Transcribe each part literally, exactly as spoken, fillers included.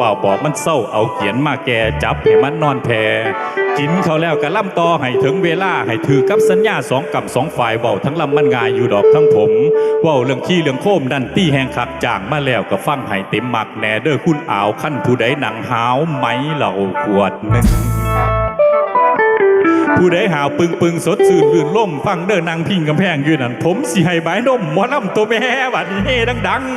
เฝ้าบอกมันเซาเอาเขียนมาแก่ จับให้มันนอนแผ่ กินข้าวแล้วก็ลำต่อให้ถึงเวลา ให้ถือกับสัญญาสองกำสองฝ่าย เว้าทั้งลำมันง่ายอยู่ดอกทั้งผม เว้าเรื่องขี้เรื่องโคมนั่นตี้แฮงคัก จ้างมาแล้วก็ฟังให้เต็มมักแหน่เด้อคุณอาว คันผู้ใดหนังหาวไหมเหล้าขวดหนึ่ง ผู้ใดหาวปึงๆ สดชื่นลื่นลม ฟังเด้อนั่งพิงกำแพงอยู่นั่น ผมสิให้บายนมหมอลำตัวแม่ บัดนี้เฮดังๆ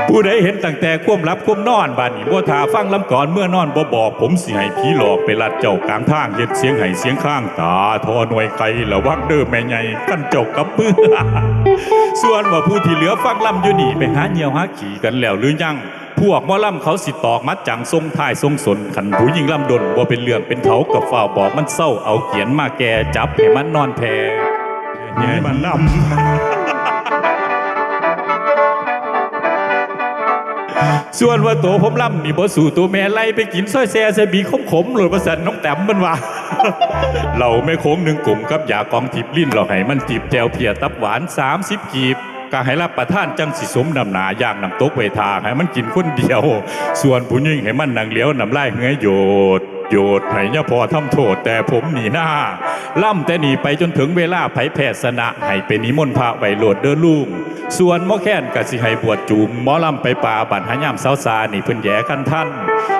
ผู้ใดเห็นตั้งแต่ความหลับความนอน บัดนี้บ่ท่าฟังลำก่อนเมื่อนอนบ่บอก ผมสิให้ผีหลอกไปลัดเจ้ากลางทาง เฮ็ดเสียงไห้เสียงคาง ตาทอหน่วยไก่ ระวังเด้อแม่ใหญ่ คันเจ้ากลับเมือ ส่วนว่าผู้ที่เหลือฟังลำอยู่นี่ ไปหาเยี่ยวหาขี้กันแล้วหรือยัง พวกหมอลำเขาสิตอกมัดจังทรงท้ายทรงสน คันผู้หญิงลำดนบ่เป็นเรื่องเป็นเขา ก็ฟ้าวบอกมันเซาเอาเขียนมาแก่ จับให้มันนอนแผ่ แย่มันลำ ส่วนว่าโตผมลำนี่บ่สู้โตแม่ ไล่ไปกินซอยแซ่ใส่บีขมๆ โลดว่าซั่น น้องแต้มมันว่า เหล้าแม่โขงหนึ่งกลมกับยากองทิพย์ ลิ้นเราให้มันจิบแจ่วเพียตับหวาน สามสิบ กีบ ก็ให้รับประทานจังสิสมน้ำหนา ย่างน้ำตกไว้ท่าให้มันกินคนเดียว ส่วนผู้หญิงให้มันนั่งเหลียวน้ำลายเหือโยด โยดให้ยะพ่อทำโทษแต่ผมนี่นา ลำแต่นี่ไปจนถึงเวลาไผแพ้ชนะ ให้ไปนิมนต์พระไว้โลดเด้อลุง ส่วนหมอแคนก็สิให้บวชจูมหมอลำไปป่า บัดหายามเช้าซานี่เพิ่นแย่คันทัน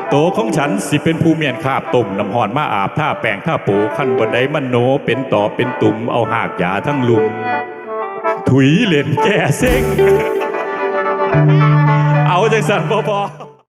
โตของฉันสิเป็นผู้เมียนคาบต้มน้ำฮ้อนมาอาบ ทาแป้งทาโป คันบ่ได้มันโนเป็นต่อเป็นตุ่ม เอาหากยาทั้งลุม ถุยเหรียญแก้เซ็ง เอาจังสันบ่พอ